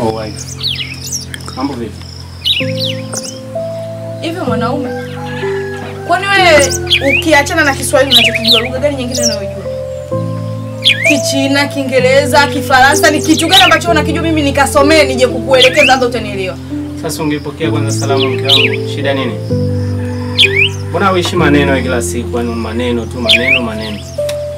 Oh wife. Mambo vipi? Hivi mwanaume, kwani wewe ukiachana na Kiswahili unachokijua lugha gani nyingine unayojua? Kichina, Kiingereza, Kifaransa, ni kitu gani ambacho unakijua mimi nikasomee nije kukuelekeza ndio utanielewa? Sasa ungepokea kwanza salamu mke wangu, shida nini? Mbona uishi maneno ya kila siku, yani maneno tu, maneno maneno.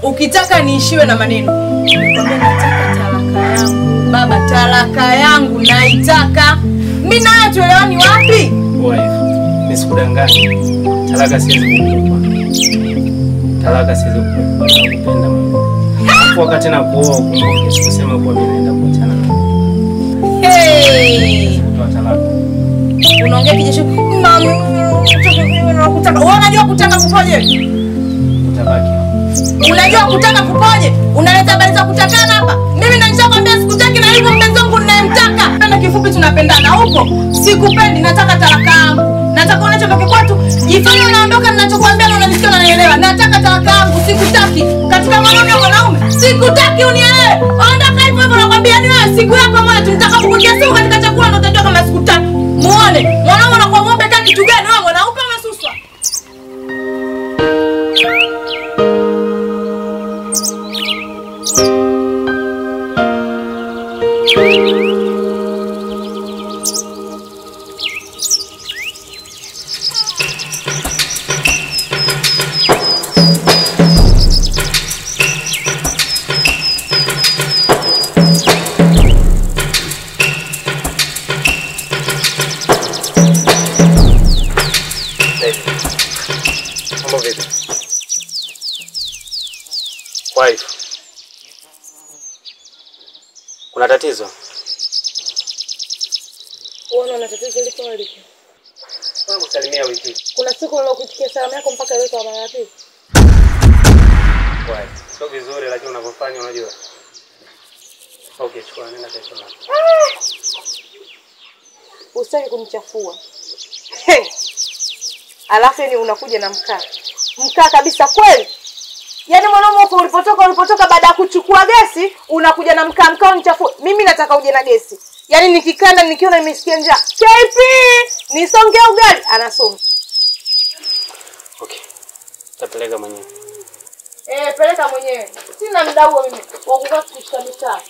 Ukitaka niishiwe na maneno, nikwambia nataka talaka yangu. Baba, talaka yangu naitaka. Mimi nayo tuelewani wapi? Wife, nisikudanganye. Talaka siwezi kukupa. Talaka siwezi kukupa. Nakupenda mama. Hapo wakati na kuoa ukumbuke sikusema kuwa mimi naenda kuachana na wewe. Hey! Kutoa talaka. Unaongea kijesho. Mama, unakutaka. Wewe unajua kutaka kupoje? Utabaki. Unajua kutaka kupoje? Unaleta habari za kutakana hapa. Mimi na nishakwambia sikutaki na hivyo mpenzi wangu ninayemtaka. Na kifupi tunapendana upo. Sikupendi, nataka talaka yangu. Nataka unachotoka kwetu. Jifanye unaondoka ninachokuambia na unanisikia unanielewa. Nataka talaka yangu, sikutaki. Katika maneno ya mwanaume, sikutaki unielewe. Ondoka hivyo hivyo nakwambia ni wewe siku yako mwana tunataka kukutia sumu katika chakula ndio utajua kama sikutaki. Muone, mwanaume anakuwa ng'ombe kama kitu gani wewe mwanaume umesuswa. Mambo vipi? Wife. Kuna tatizo? Unaona na tatizo liko wapi? Wewe kusalimia wiki. Kuna siku nilokuitikia salamu yako mpaka leo kwa mara ya pili. Wife, sio vizuri lakini unavyofanya unajua. Okay, chukua nenda kesho. Usitaki kunichafua. Alafu yani unakuja na mkaa. Mkaa kabisa kweli. Yaani mwanaume uko ulipotoka baada ya kuchukua gesi unakuja na mkaa mkaa unichafue. Mimi nataka uje na gesi. Yaani nikikanda nikiona nimesikia njaa. KP nisonge ugali anasonga. Okay. Tapeleka mwenyewe. Peleka mwenyewe. Sina muda huo mimi wa kukaa kushika mitaa.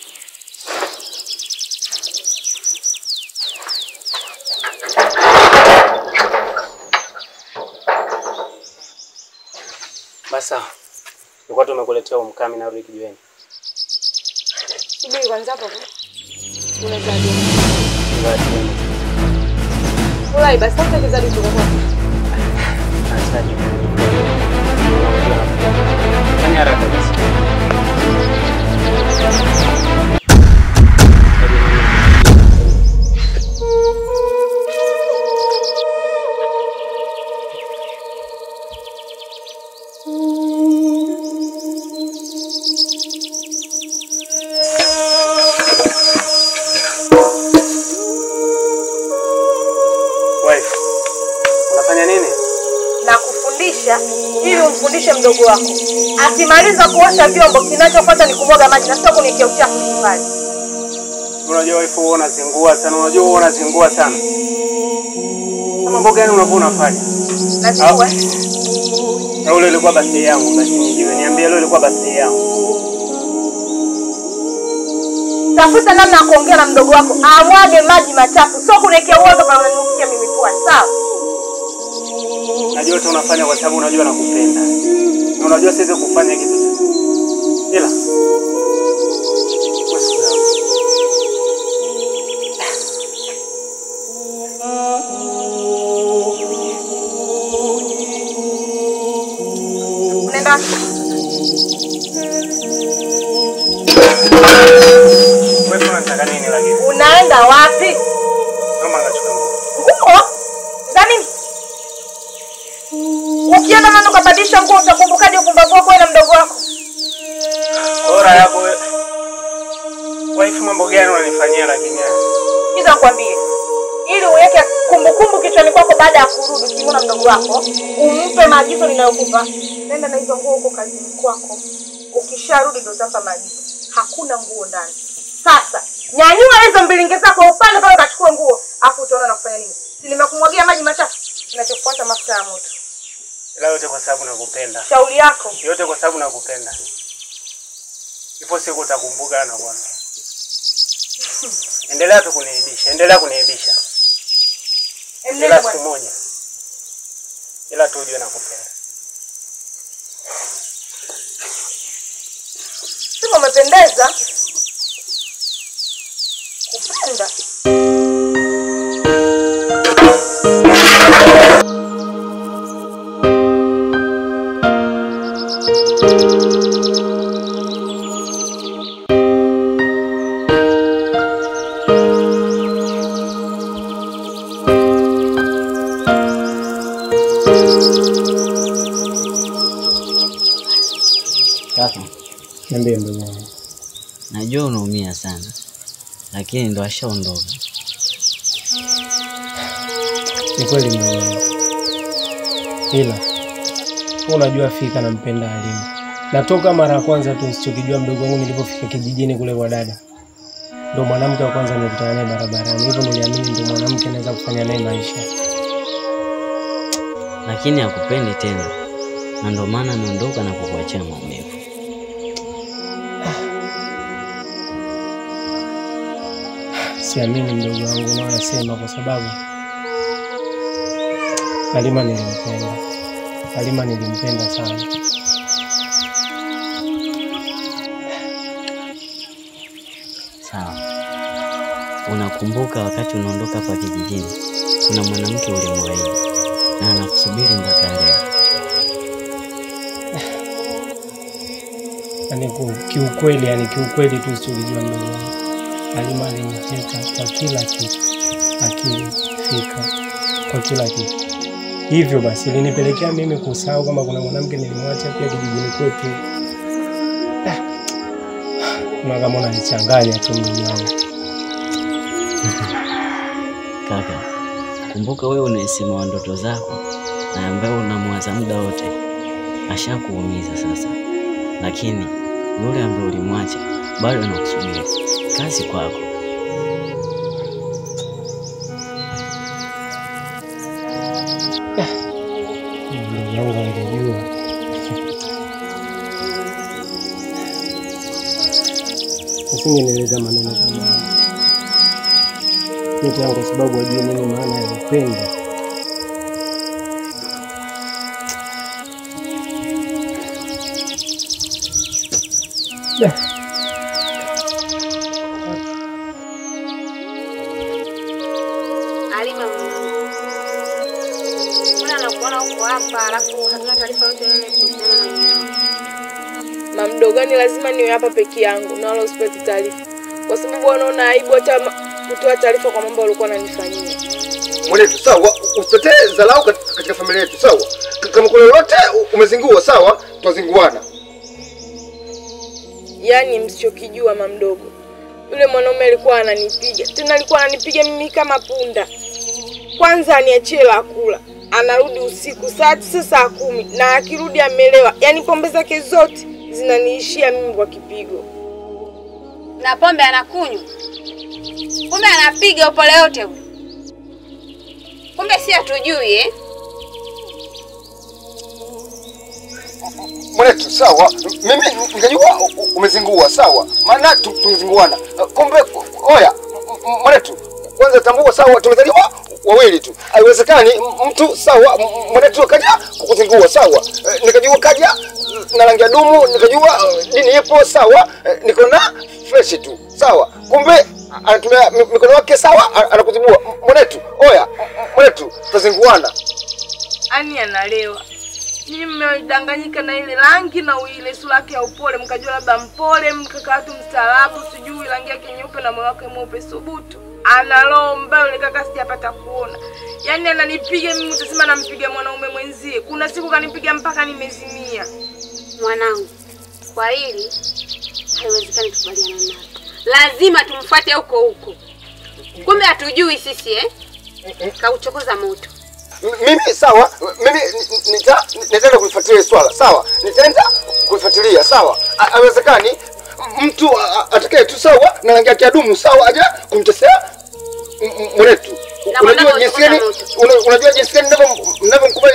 Basa. Nilikuwa tumekuletea mkaa mimi narudi kijiweni. Subiri kwanza hapo. Unazadi. Ulai basi sasa kizadi kutoka kwa. Acha ni. Fanya haraka basi. Wife, unafanya nini? Na kufundisha ili umfundishe mdogo wako. Akimaliza kuosha vyombo kinachofuata ni kumwaga maji na sio kunikia uchafu pale. Unajua wife wewe unazingua sana, unajua wewe unazingua sana. Mambo gani unakuwa unafanya? Nazingua. Na ule ilikuwa birthday yangu basi nijiwe niambie leo ilikuwa birthday yangu. Tafuta namna ya kuongea na mdogo wako. Amwage maji machafu. Sio kunikia uozo kwa unaninukia mimi pua. Sawa? Najua tu unafanya kwa sababu unajua nakupenda. Na unajua siwezi kufanya kitu chochote. Ila Unaenda? Wewe unataka nini lakini? Unaenda wapi? Mama anachukua nguo. Nguo? Za nini? Ukienda na ukabadilisha nguo utakumbukaje upumbavu wako na mdogo wako? Bora yako wewe. Wife, mambo gani unanifanyia lakini? Kiza nikwambie. Ili uweke kumbukumbu kichwani kwako baada ya kurudi ukimuona mdogo wako, umpe maagizo ninayokupa. Nenda na hizo nguo huko kazini kwako. Ukisharudi ndio utampa maagizo. Hakuna nguo ndani. Sasa Nyanyua hizo mbilinge zako upande pale ukachukue nguo. Afu utaona nakufanya nini. Si nimekumwagia maji machafu. Kinachofuata mafuta ya moto. Ila yote kwa sababu nakupenda. Shauri yako. Yote kwa sababu nakupenda. Ipo siku utakumbuka na bwana. Endelea tu kuniibisha, endelea kuniibisha. Ila siku moja. Ila tu ujue nakupenda. Sema umependeza. Kupenda. Kaka, niambie ndugu wangu. Najua unaumia sana, lakini ndo ashaondoka. Ni kweli ndugu wangu. Ila unajua fika nampenda Halima. Natoka mara ya kwanza tu usichokijua mdogo wangu nilipofika kijijini kule kwa dada. Ndo mwanamke wa kwanza nilikutana naye barabarani. Hivyo niliamini ndo mwanamke anaweza kufanya naye maisha. Lakini hakupendi tena. Na ndo maana ameondoka na kukuachia maumivu. Siamini mdogo wangu unayosema kwa sababu Halima nilimpenda. Halima nilimpenda sana. Sawa. Unakumbuka wakati unaondoka hapa kijijini, kuna mwanamke ulimwaahidi na anakusubiri mpaka leo. Yaani kiukweli, yani kiukweli tu usichokijua mdogo wangu. Halima aliniteka kwa kila kitu. Akili, fikra, kwa kila kitu. Hivyo basi ilinipelekea mimi kusahau kama kuna mwanamke nilimwacha pia kijijini kwetu. Kuna kama unanichanganya tu mdogo wangu. Kaka, kumbuka wewe unaisema wa ndoto zako na ambaye unamwaza muda wote ashakuumiza sasa. Lakini yule ambaye ulimwacha bado anakusubiri. Kazi kwako. Mdogo wangu angejua. Usingenieleza maneno kama haya. Yote yangu kwa sababu hajui nini maana ya upendo. Halima mwanangu, mbona nakuona uko hapa alafu hatuna taarifa yote ile kuhusiana na mimi? Mamdogani lazima niwe hapa peke yangu na wala usipate taarifa. Kwa sababu wanaona aibu hata kutoa taarifa kwa mambo walikuwa wananifanyia. Mwenetu sawa, usipotee dharau katika familia yetu sawa. Kama kuna lolote umezingua sawa, tutazinguana. Yaani msichokijua mamdogo, yule mwanaume alikuwa ananipiga. Tena alikuwa ananipiga mimi kama punda. Kwanza aniachie la kula. Anarudi usiku saa 9 saa 10 na akirudi amelewa. Yaani pombe zake zote zinaniishia mimi kwa kipigo. Na pombe anakunywa. Kumbe anapiga upole yote huyo. Kumbe si hatujui eh? Mwenetu sawa, mimi nikajua umezingua sawa. Maana tumezinguana. Kumbe oya mwenetu, kwanza tambua sawa tumezaliwa wawili tu. Haiwezekani mtu sawa mwenetu akaja kukuzingua sawa. Nikajua kaja na rangi ya dumu, nikajua dini ipo sawa, niko na fresh tu sawa. Kumbe anatumia mikono yake sawa, anakuzingua. Mwenetu, oya mwenetu, tutazinguana. Ani analewa. Nyinyi mmedanganyika na ile rangi na ile sura yake ya upole, mkajua labda mpole, mkaka tu mstaarabu, sijui rangi yake nyeupe na moyo wake mweupe. Subutu. Ana roho mbaya yule kaka, sijapata kuona. Yaani ananipiga mimi utasema nampiga mwanaume mwenzie. Kuna siku kanipiga mpaka nimezimia. Mwanangu, kwa hili haiwezekani tukubaliana naye. Lazima tumfuate huko huko. Kumbe hatujui sisi eh? Kauchokoza moto. Mimi sawa, mimi nitaenda kulifuatilia swala, sawa? Nitaenda kulifuatilia, sawa? Haiwezekani Mtu atakaye tu sawa na rangi yake ya dumu sawa aje kumtesea mwenetu. Unajua jinsi gani unajua jinsi gani ninavyomkubali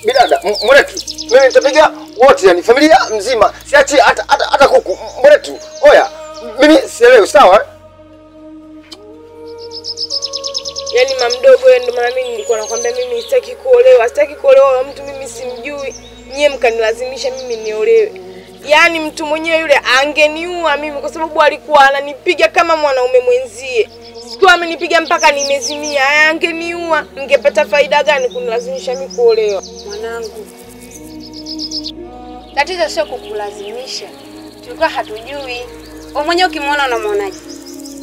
bidada mwenetu. Mimi nitapiga wote yani familia mzima. Siachi hata kuku mwenetu. Oya, mimi sielewi sawa? Yaani mamdogo wewe, ndio maana mimi nilikuwa nakwambia mimi sitaki kuolewa, sitaki kuolewa na mtu mimi simjui. Nyie mkanilazimisha mimi niolewe. Yaani mtu mwenyewe yule angeniua mimi kwa sababu alikuwa ananipiga kama mwanaume mwenzie. Sikuwa amenipiga mpaka nimezimia. Angeniua, ningepata faida gani kunilazimisha mimi kuolewa? Mwanangu, tatizo sio kukulazimisha. Tulikuwa hatujui. Wewe mwenyewe ukimwona unamwonaje?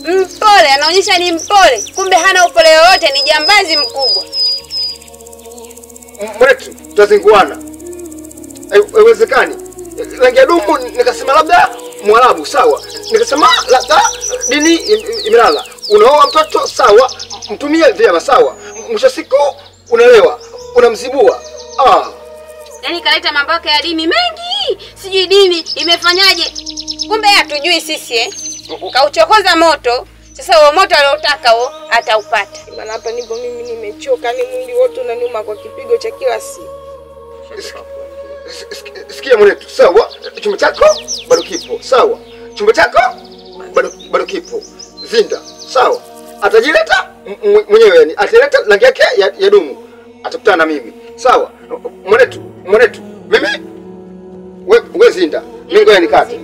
Mpole, anaonyesha ni mpole, kumbe hana upole yoyote, ni jambazi mkubwa. Mwenetu, tutazinguana. Haiwezekani. Rangi ya dumu nikasema labda Mwarabu sawa. Nikasema labda dini imelala. Unaoa mtoto sawa, mtumie vyema sawa. Mwisho siku unaelewa, unamzibua. Ah. Yaani kaleta mambo yake ya dini mengi. Sijui dini imefanyaje. Kumbe hatujui sisi eh. Kauchokoza moto. Sasa huo moto aliotaka huo ataupata. Maana hapa nipo mimi nimechoka, ni mwili wote unaniuma kwa kipigo cha kila siku. Sikia mwenetu, sawa? Chumba chako bado kipo, sawa? Chumba chako bado kipo. Zinda, sawa? Atajileta mwenyewe yani, ataleta rangi yake ya dumu. Atakutana na mimi. Sawa? Mwenetu, mwenetu. Mimi wewe zinda. Mimi ngoja nikate.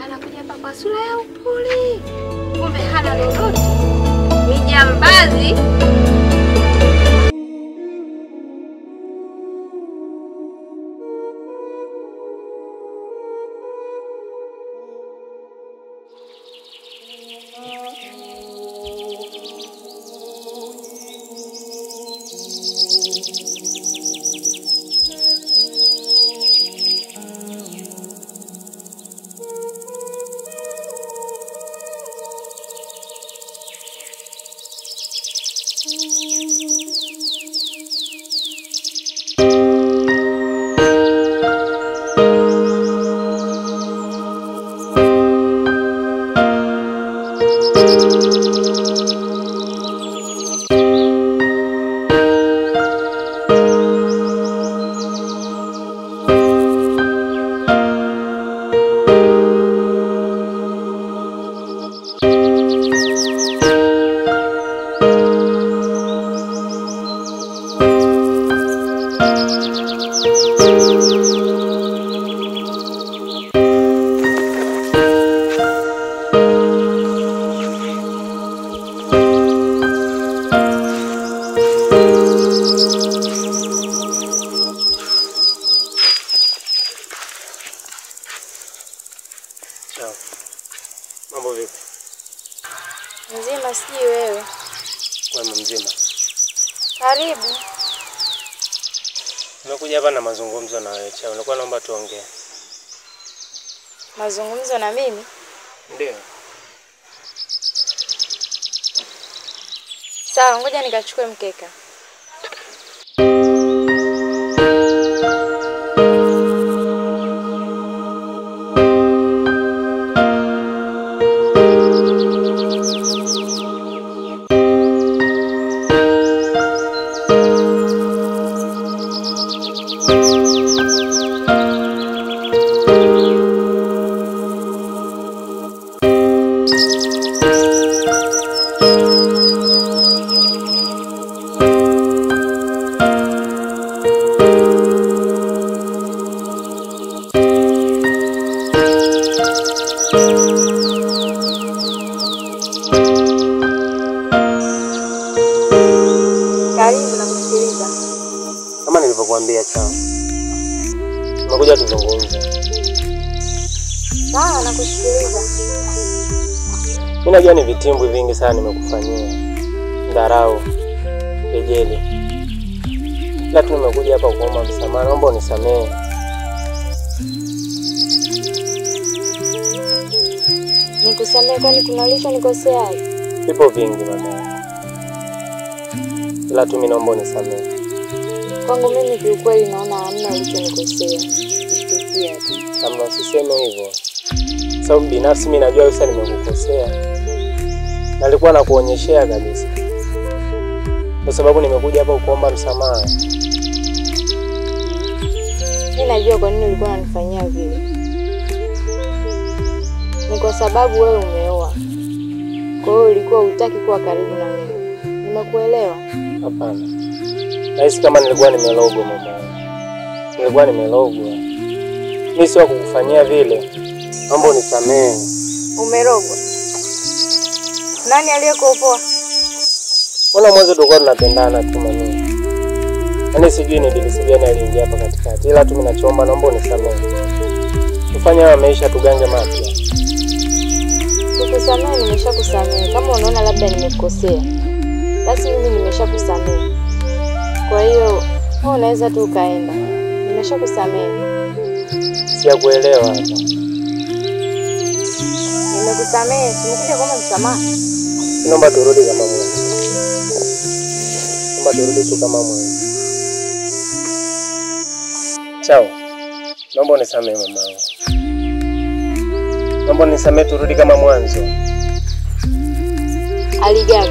Anakuja hapa kwa sura ya upole. Kumbe hana lolote. Ni jambazi. Mambo vipi? Mzima, sijui wewe. Wewe mzima. Karibu. Nimekuja hapa na mazungumzo na wewe. Chao, nilikuwa naomba tuongee. Mazungumzo na mimi? Ndio. Sawa, ngoja nikachukue mkeka. Karibu na kusikiliza. Kama nilivyokuambia Chao, nimekuja tuzungumze. Sawa, nakusikiliza. Mimi najua ni vitimbwi vingi sana nimekufanyia, dharau, kejeli. Ila tu nimekuja hapa kuomba msamaha, naomba unisamehe. Nikusamehe kwani kuna ulichonikosea? Vipo vingi mama. Ila tu mimi naomba unisamehe. Kwangu mimi kiukweli naona hamna ulichonikosea. Kushtukia tu. Kama usiseme hivyo. Sababu binafsi mimi najua sasa nimekukosea. Nalikuwa nakuonyeshea kabisa. Kwa sababu nimekuja hapa kuomba msamaha. Mimi najua kwa nini ulikuwa unanifanyia vile. Ni kwa sababu wewe umeoa. Kwa hiyo ulikuwa hutaki kuwa karibu na mimi. Nimekuelewa? Hapana. Nahisi kama nilikuwa nimelogwa mama. Nilikuwa nimelogwa. Mimi sio kukufanyia vile. Naomba unisamehe. Umerogwa? Nani aliyekuopoa? Mbona mwanzo tulikuwa tunapendana tu mami. Yaani sijui ni ibilisi gani aliingia hapa katikati. Ila tu mimi nachoomba naomba unisamehe. Tufanye haya maisha tugange mapya. Kukusamehe nimeshakusamehe. Kama unaona labda nimekukosea, basi mimi nimeshakusamehe. Kwa hiyo wewe unaweza tu ukaenda. Nimeshakusamehe. Sijakuelewa hapa. Nimekusamehe, simekuja kuomba msamaha. Naomba turudi kama mwanzo. Naomba turudi tu kama mwanzo. Chao. Naomba unisamehe mamangu. Naomba unisamehe turudi kama mwanzo. Aligaga.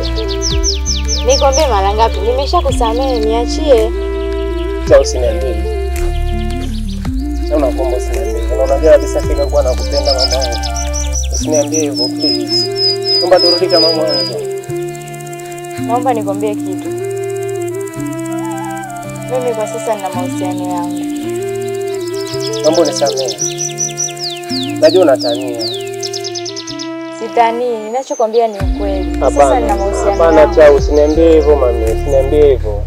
Nikwambie mara ngapi? Nimeshakusamehe, niachie. Chao, usiniambie. Naomba kuomba usiniambie. Na unajua kabisa fika kuwa nakupenda mamangu. Usiniambie hivyo please. Naomba turudi kama mwanzo. Naomba nikwambie kitu. Mimi kwa sasa nina mahusiano yangu. Naomba unisamehe. Najua unatania. Sitanii, ninachokwambia ni ukweli. Sasa nina mahusiano. Hapana Chao, usiniambie hivyo mami, usiniambie hivyo.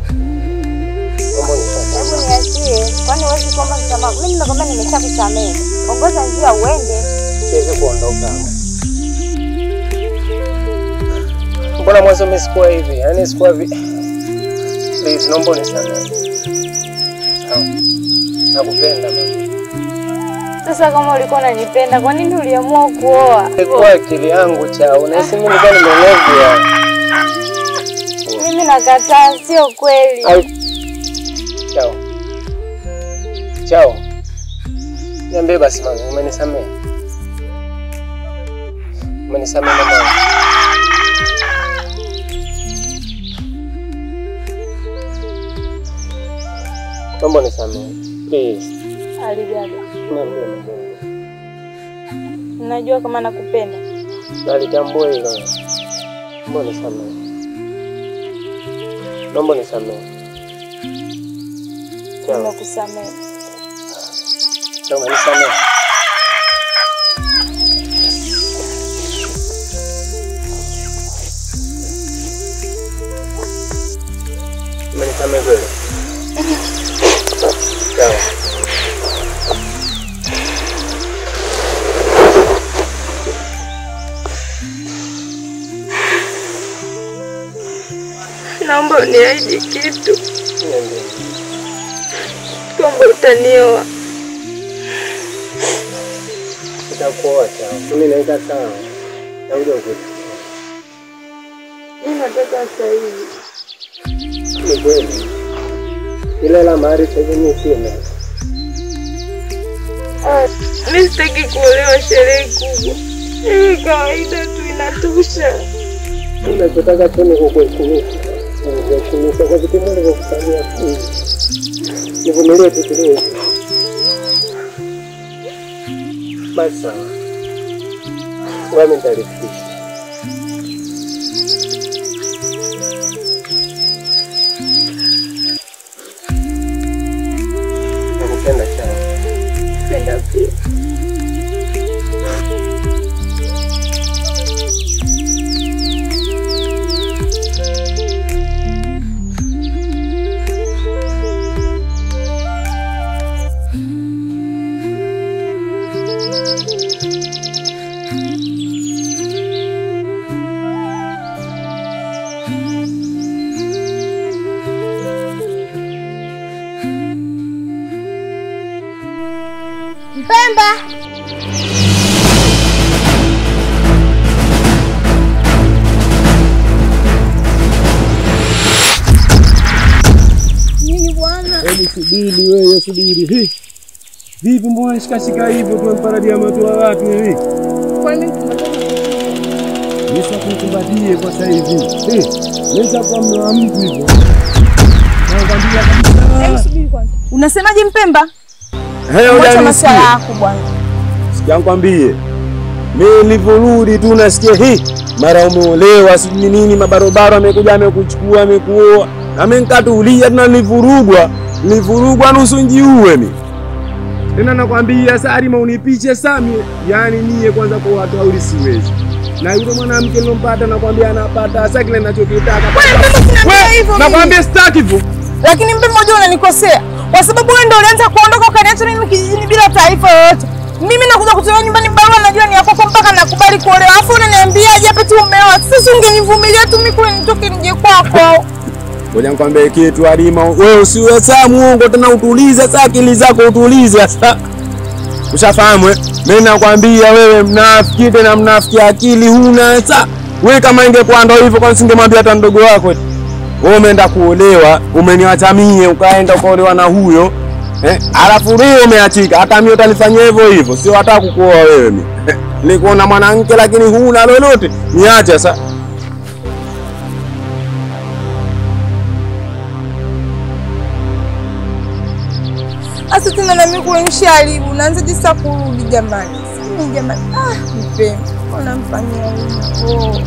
Naomba unisamehe. Hebu niachie. Kwani huwezi kuomba msamaha? Mimi nimekwambia nimeshakusamehe. Ongoza njia uende. Siwezi kuondoka. Mbona mwanzo mimi sikuwa hivi? Yaani sikuwa hivi. Please, naomba unisamehe. Nakupenda mami. Sasa kama ulikuwa unanipenda, kwa nini uliamua kuoa? Ilikuwa akili yangu Chao. Unahisi mimi nilikuwa nimelogwa. Mimi nakataa, sio kweli. Chao. Chao. Niambie basi mami, umenisamehe? Umenisamehe mama? Naomba unisamehe. Please. Aligaga. Niambie mama. Najua kama nakupenda. Nalitambua hilo. Naomba unisamehe. Naomba unisamehe. Nimekusamehe. Naomba unisamehe. Umenisamehe kweli? Sawa. Naomba uniahidi kitu. Kwamba utanioa. Nitakuoa Chao. Mimi naweka sawa. Nakuja kukuchukua. Mimi nataka sasa hivi. Ni kweli. Ile la mahari sasa hivi mimi sina. Mimi sitaki kuolewa sherehe kubwa. Hii kawaida tu inatosha. Ninachotaka tu ni kukuheshimisha. Kukuheshimisha kwa vitu nilivyokufanyia. Nivumilie tu kidogo. Basi sawa. Wewe nitalifikisha. Nakupenda sana. Nakupenda pia. Subiri wewe, subiri. Hii. Vipi mbona shikashika hivyo tu mparadia watu wa watu hivi? Kwa nini kumbatia? Nisa kukumbatie kwa sasa hivi. Eh, nisa kwa mtu hivyo. Nakwambia kabisa. Hebu subiri kwanza. Unasemaje Mpemba? Hey, acha maswala yako bwana. Sikia nikwambie. Mimi niliporudi tu nasikia hii mara umeolewa sijui nini mabarobaro amekuja amekuchukua amekuoa. Na mimi nikatulia tena nilivurugwa. Nilivurugwa nusu njiue mimi. Tena nakwambia Salima unipiche Sami, yani mie kwanza kwa watu au siwezi. Na yule mwanamke nilompata nakwambia anapata hasa kile ninachokitaka. Wewe nakwambia sitaki hivyo. Lakini Mpemba unajua unanikosea. Kwa sababu wewe ndio ulianza kuondoka ukaniacha mimi kijijini bila taarifa yoyote. Mimi nakuja kutoka nyumbani barua najua ni yako mpaka nakubali kuolewa. Alafu unaniambia aje hapa tu umeoa. Sasa ungenivumilia tu mimi kule nitoke nije kwako. Ngoja nikwambie kitu Halima, wewe usiwe saa muongo tena, utulize sasa akili zako utulize sasa. Ushafahamu eh? Mimi nakwambia wewe mnafiki tena mnafiki akili huna sasa. Wewe kama ingekuwa ndio hivyo kwa singemwambia hata mdogo wako. Wewe umeenda kuolewa, umeniacha mie ukaenda ukaolewa na huyo. Eh? Alafu leo umeachika, hata mimi utanifanyia hivyo hivyo. Sio hata kukuoa wewe mimi. Nilikuona mwanamke lakini huna lolote. Niache sasa. Asa tena na mimi kuensharibu, naanza jisa kurudi jamani. Simi jamani. Ah, Mpemba. Unamfanyia hivyo.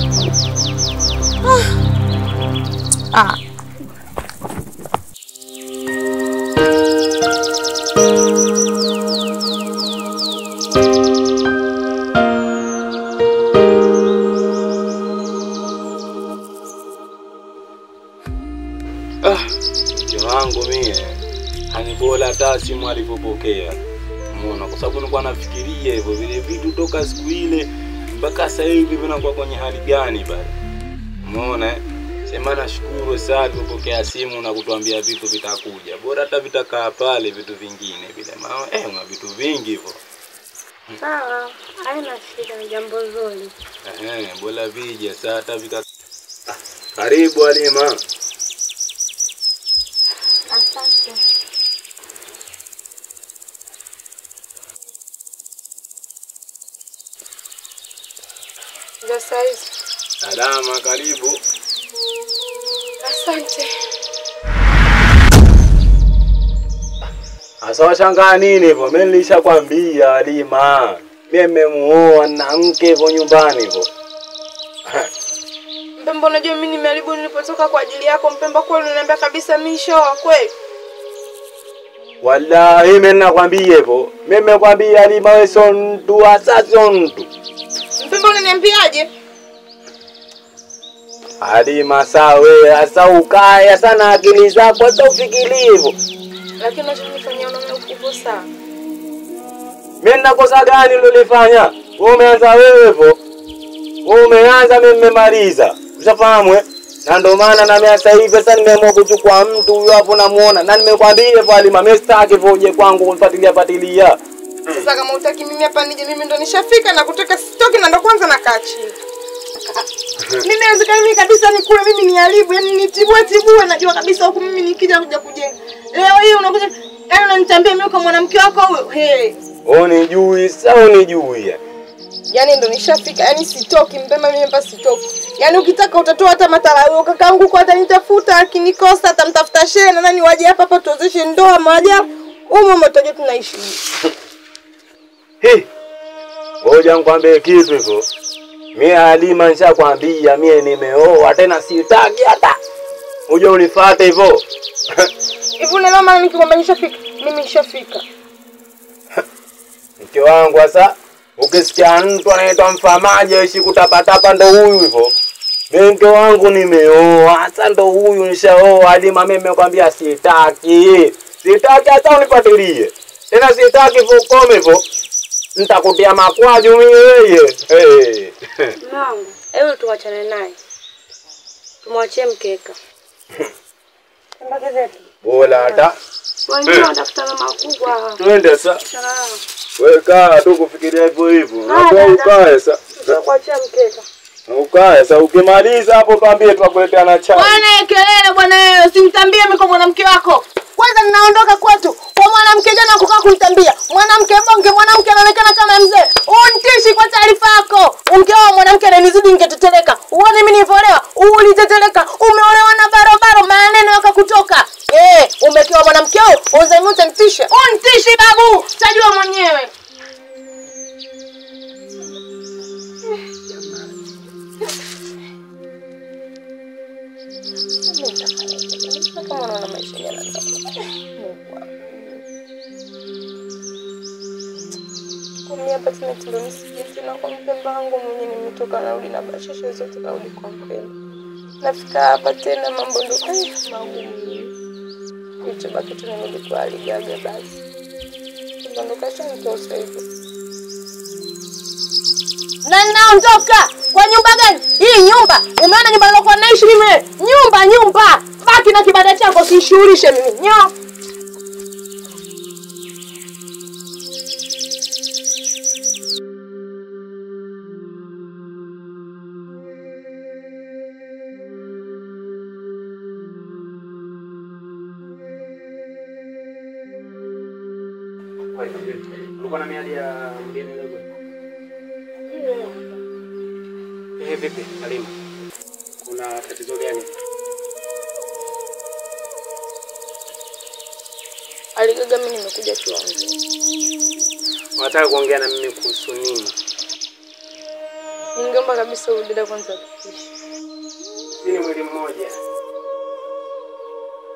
Ah. Ah. Ah, mke wangu mie bora hata simu alipopokea. Umeona, kwa sababu nilikuwa nafikiria hivyo vile vitu toka siku ile mpaka sasa hivi vinakuwa kwenye hali gani bali. Umeona? Sema nashukuru sana alipopokea simu na kutuambia vitu vitakuja. Bora hata vitakaa pale vitu vingine vile. Maana una vitu vingi hivyo. Sawa, haina shida, ni jambo zuri. Bora vije sasa hata vika. Karibu Halima. Asante. Za saizi. Salama, karibu. Asante. Asa washangaa nini hivyo? Mimi nilishakwambia Halima. Mimi nimemuoa na mke hivyo nyumbani hivyo. Mpemba unajua mimi nimeharibu nilipotoka kwa ajili yako Mpemba, kweli unaniambia kabisa mimi shoa kweli? Wallahi mimi nakwambia hivyo. Mimi nimekwambia Halima wewe sio mtu, hasa sio mtu. Mpemba unaniambiaje? Halima sawe, hasa ukae sana akili zako, hasa ufikirie hivyo. Lakini unachonifanyia unaona ukubwa sana. Mimi ninakosa gani nilolifanya? Wewe umeanza wewe hivyo. Wewe umeanza mimi nimemaliza. Ushafahamu eh? Na ndio maana na mimi sasa hivi sasa nimeamua kuchukua mtu huyo hapo namuona. Na nimekwambia hivyo Halima, mimi sitaki hivyo uje kwangu kunifuatilia fuatilia. Sasa kama hutaki mimi hapa nije, mimi ndo nishafika na kutoka sitoki na ndo kwanza nakaa chini. Mimi haiwezekani mimi kabisa nikule mimi niharibu, yani nitibue tibue, najua kabisa huku mimi nikija kuja kujenga. Leo hii unakuja yani unanitambia mimi kwa mwanamke wako huyo. Hey. Unijui, sasa unijui. Yaani ndo nishafika, yani sitoki Mpemba mimi hapa sitoki. Yaani ukitaka utatoa hata matala huyo kakaangu kwa atanitafuta, akinikosa atamtafuta shehe na nani waje hapa hapa tuozeshe ndoa maajabu. Umo mtoto tunaishi. Hey. Ngoja nikwambie kitu hivyo. Mimi Halima nishakwambia mimi nimeoa tena sitaki hata. Uje unifuate hivyo. Hivi unaelewa maana nikikwambia nishafika? Mimi nishafika. Mke wangu sasa ukisikia mtu anaitwa mfamaji aishi kutapatapa ndo huyu hivyo. Mimi mke wangu nimeoa, sasa ndo huyu nishaoa. Halima mimi nimekwambia sitaki. Sitaki hata unifuatilie. Tena sitaki hivyo ukome hivyo. Nitakutia makwaju mimi wewe. Hey. Mwanangu, hebu tuachane naye. Tumwachie mkeka. Mbaki zetu. Bora hata. Wengine wanatafuta makubwa. Twende sasa. Wewe kaa tu kufikiria hivyo hivyo. Unakuwa ukae sasa. Tutakuachia mkeka. Ukae sasa ukimaliza hapo tuambie tutakuletea na chai. Bwana kelele bwana wewe, usimtambie mimi kwa mwanamke wako. Kwanza ninaondoka kwetu kwa mwanamke jana kukaa kunitambia. Mwanamke bonge, mwanamke anaonekana kama mzee. Unitishi kwa taarifa yako. Ungeoa mwanamke ananizidi ningeteteleka. Uone mimi nilivyolewa, uliteteleka. Umeolewa na barobaro, maneno yakakutoka. Umekiwa mwanamke huyo, uzemi utanitisha. Unitishi babu, tajua mwenyewe. Kama unaona maisha yanaanza kumia hapa tena tendo nisije tena kwa mpemba wangu mwenye nimetoka narudi na bashasha zote narudi kwa mpemba. Nafika hapa tena mambo ndo magumu. Kilichobaki tu nirudi kwa Aligaga basi. Ndo kashanitosa hivyo. Na naondoka kwa nyumba gani? Hii nyumba, umeona nyumba nilokuwa naishi mimi? Nyumba nyumba. Baki na kibanda chako usishughulishe mimi. Nyo. Ulikuwa na miadi ya mgeni leo? Vipi Halima? Kuna tatizo gani? Aligaga, mimi nimekuja tuongee. Unataka kuongea na mimi kuhusu nini? Ningeomba kabisa udada kwanza tupishe. Sisi ni mwili mmoja.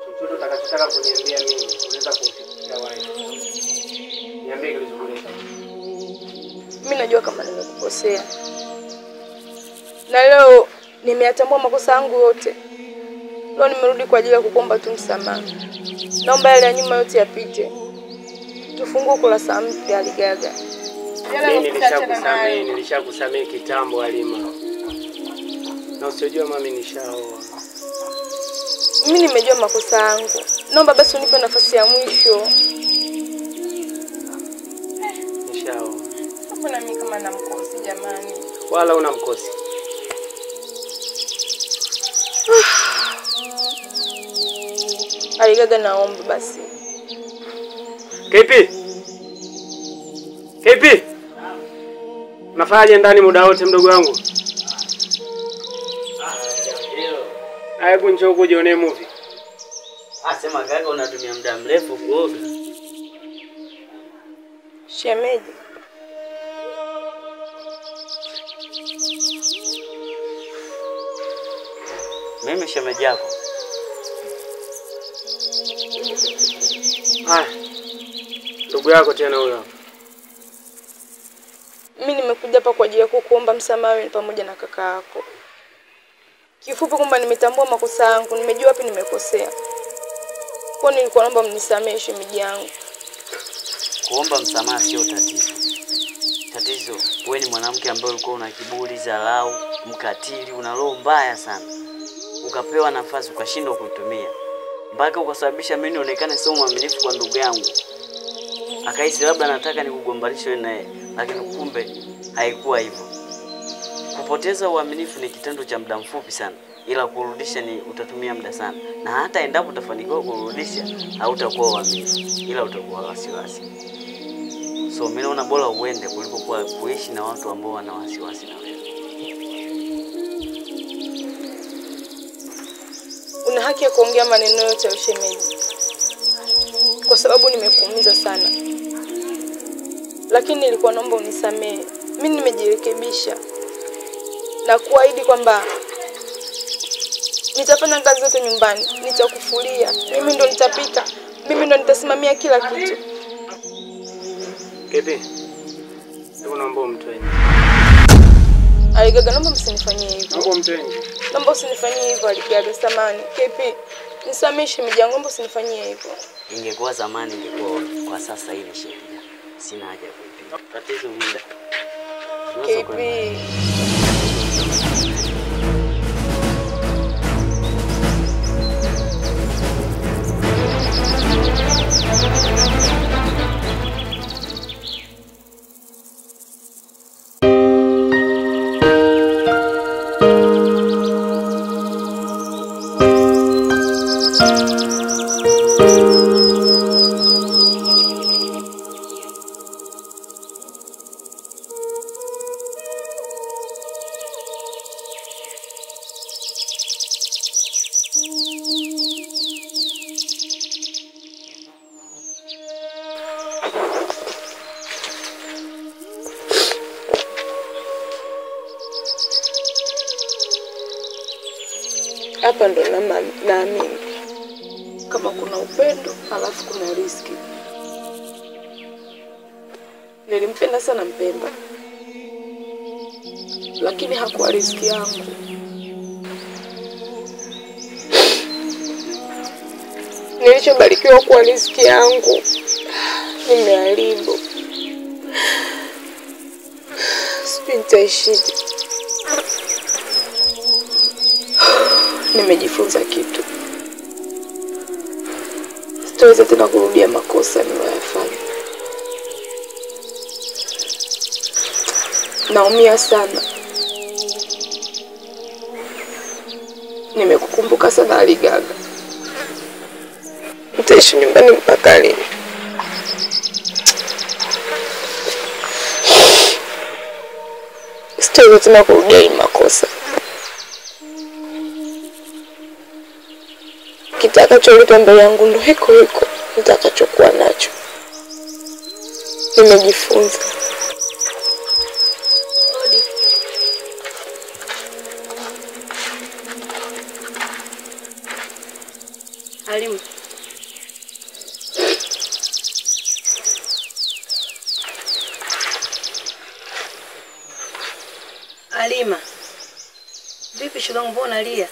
Chochote utakachotaka kuniambia mimi, unaweza kumfikia wewe. Niambie kilichokuleta. Mimi najua kama nimekukosea. Na leo nimeyatambua makosa yangu yote. Leo nimerudi kwa ajili ya kukuomba tu msamaha. Naomba yale ya nyuma yote yapite. Tufungue kurasa mpya Aligaga. Mimi nilishakusamehe kitambo Halima. Na usijua mami nishaoa. Mimi nimejua makosa yangu. Naomba basi unipe nafasi ya mwisho. Nishaoa. Mbona mimi kama namkosi jamani? Wala una mkosi. Aligaga, naomba basi. KP. KP. Unafanyaje ndani muda wote mdogo wangu? Hebu njoo kujionee movie. Sema kaka unatumia muda mrefu kuoga. Shemeji. Mimi shemeji yako. Ndugu yako tena huyo. Mimi nimekuja hapa kwa ajili ya kukuomba msamaha wewe pamoja na kaka yako. Kifupi kwamba nimetambua makosa yangu, nimejua wapi nimekosea. Kwa nini nilikuwa naomba mnisamehe shemeji yangu. Kuomba msamaha sio tatizo. Tatizo wewe ni mwanamke ambaye ulikuwa una kiburi, dharau, mkatili, una roho mbaya sana. Ukapewa nafasi ukashindwa kuitumia. Mpaka ukasababisha mimi nionekane sio mwaminifu kwa ndugu yangu. Akahisi labda nataka nikugombanishe wewe naye, lakini kumbe haikuwa hivyo. Kupoteza uaminifu ni kitendo cha muda mfupi sana, ila kurudisha ni utatumia muda sana. Na hata endapo utafanikiwa kurudisha, hautakuwa uaminifu, ila utakuwa wasiwasi. So mimi naona bora uende kuliko kuwa kuishi na watu ambao wana wasiwasi na wewe. Una haki ya kuongea maneno yote ya ushemeji, kwa sababu nimekuumiza sana. Lakini nilikuwa naomba unisamehe. Mimi nimejirekebisha na kuahidi kwamba nitafanya kazi zote nyumbani, nitakufulia, mimi ndo nitapika, mimi ndo nitasimamia kila kitu. Kepi, hebu naomba umtoe nje. Aligaga, naomba msinifanyie hivyo. Naomba umtoe nje. Naomba usinifanyie hivyo Aligaga, samahani. Kepi, nisamehe shemeji yangu, naomba usinifanyie hivyo. Ingekuwa zamani ingekuwa, kwa sasa hii ni sheria. Sina haja ya kuipinga. Tatizo muda. Kepi. Hapa ndo naamini kama kuna upendo alafu kuna riski. Nilimpenda sana Mpemba, lakini hakuwa riski yangu. Nilichobarikiwa kuwa riski yangu nimeharibu. Sijui nitaishije. Nimejifunza kitu. Sitaweza tena kurudia makosa niliyoyafanya. Naumia sana. Nimekukumbuka sana Aligaga. Nitaishi nyumbani mpaka lini? Sitaweza tena kurudia hii makosa. Kitakacholetwa mbele yangu ndo hiko hiko nitakachokuwa nacho. Nimejifunza. Alimu. Alima. Vipi shogangu, mbona unalia?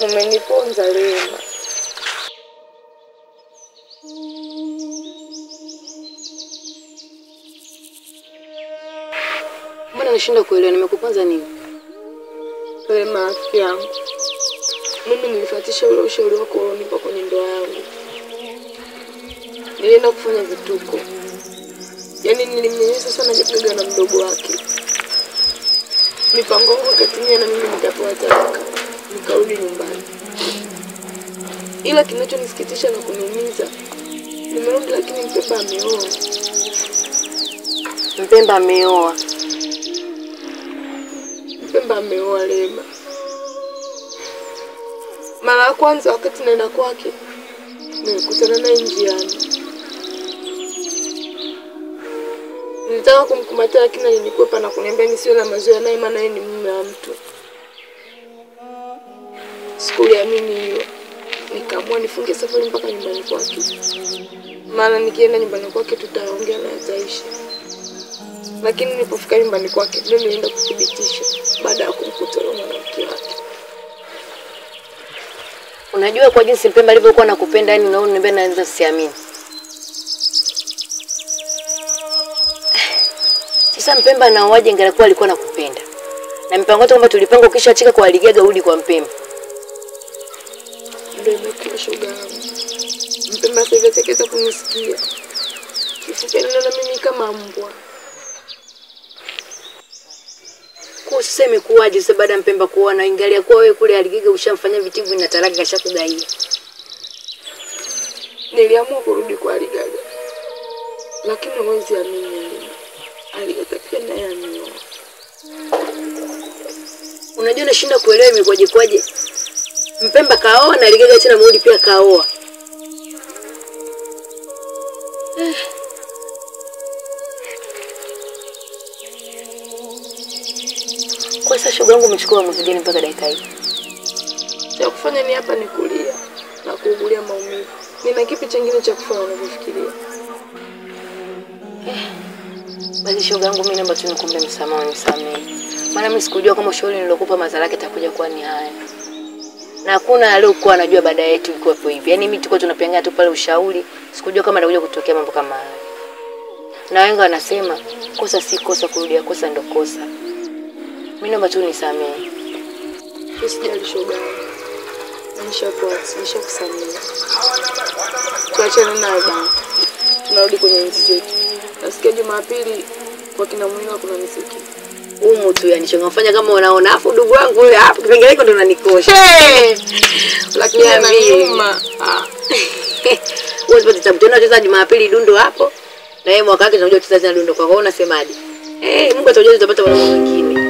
Umeniponza Lema. Mbona nashinda kuelewa, nimekuponza nini? Lema, rafiki yangu, mimi nilifuatisha ule ushauri wako ulionipa kwenye ndoa yangu. Nilienda kufanya vituko. Yaani nilimnyenyesa sana Gaga na mdogo wake. Mipango yangu ikatimia na mimi nikapewa talaka. Nikarudi nyumbani. Ila kinachonisikitisha na kuniumiza, nimerudi lakini Mpemba ameoa. Mpemba ameoa. Mpemba ameoa Lema. Mara ya kwanza wakati naenda kwake, nilikutana naye njiani. Nilitaka kumkumbatia lakini alinikwepa na kuniambia nisiwe na mazoea naye maana yeye ni mume wa mtu. Sikuliamini hiyo. Nikaamua nifunge safari mpaka nyumbani kwake. Maana nikienda nyumbani kwake tutaongea na ataisha. Lakini nilipofika nyumbani kwake ndio nilienda kuthibitisha baada ya kumkuta yule mwanamke wake. Unajua kwa jinsi Mpemba alivyokuwa nakupenda, yani unaona niambia naanza siamini. Sasa Mpemba anaoaje ingelikuwa alikuwa nakupenda? Na mipango yetu kwamba tulipanga ukishachika kwa Aligaga urudi kwa Mpemba. Ndio imekuwa shoga yangu. Mpemba sasa hivi atakaweza kunisikia. Kifupi anaona mimi kama mbwa. Kwa sasa imekuwaje sasa baada ya Mpemba kuoa na ingalia kwa wewe kule Aligaga ushamfanyia vitibu na talaka kashakugaia? Niliamua kurudi kwa Aligaga. Lakini huwezi amini. Aligaga pia naye ameoa. Unajua nashinda kuelewa imekuwaje kwaje. Mpemba kaoa na Aligaga tena Maudi pia kaoa. Kwa sasa shoga yangu umechukua uamuzi gani mpaka dakika hii? Cha kufanya ni hapa ni kulia na kuugulia maumivu. Nina kipi chingine cha kufanya unavyofikiria? Basi shoga yangu mimi naomba tu nikuombe msamaha, unisamehe. Maana mimi sikujua kama ushauri nilokupa madhara yake itakuja kuwa ni haya. Na hakuna aliyokuwa anajua baada yetu ilikuwa hapo hivi. Yaani mimi tulikuwa tunapengana tu pale ushauri, sikujua kama itakuja kutokea mambo kama haya. Na wengi wanasema kosa si kosa, kurudia kosa ndo kosa. Mimi naomba tu nisamehe. Usijali shoga yangu. Nishakusamehe. Tuachane nayo bana. Tunarudi kwenye enzi zetu. Nasikia Jumapili kwa kina Mwinga kuna muziki. Umu tu yani chongafanya kama unaona afu ndugu wangu wewe hapo kipengele hiko ndo unanikosha. Lakini ananiuma. Ah. Wewe usipate tabu tena unacheza Jumapili dundo hapo. Na yeye mwaka wake tunajua tucheza tena dundo kwa hiyo unasemaje? Mungu atajua tutapata mwanamke mwingine.